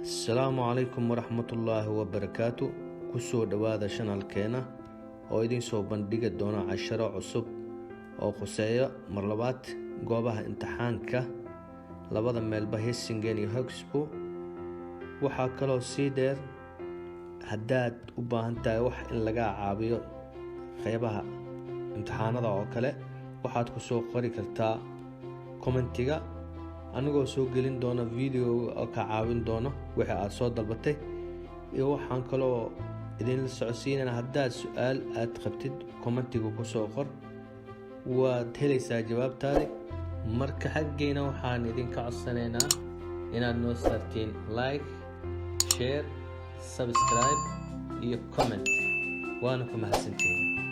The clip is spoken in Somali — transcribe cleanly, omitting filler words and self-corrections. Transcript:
Asalaamu calaykum waraxmatullaahi wabarakaatu. Kusoo dhowaada channelkeena oo idiin soo bandhigi doona casharo cusub oo khuseeya mar labaad goobaha imtixaanka labada meelba, Hisingen iyo Högsbo. Waxaa kaloo sii dheer, haddaad u baahan tahay wax in laga caawiyo qeybaha imtixaanada oo kale, waxaad kusoo qori kartaa commentiga, anigoo soo gelin doona video oo ka caawin doono wixii aada soo dalbatay. Iyo waxaan kaloo idinla socodsiinana, haddaad su-aal aad qabtid, commentiga kusoo qor, waad helaysaa jawaabtaadi. Marka xaggeyna waxaan idinka codsanaynaa inaad noo saartiin like, share, subscribe iyo comment, waana ku mahadsantihiin.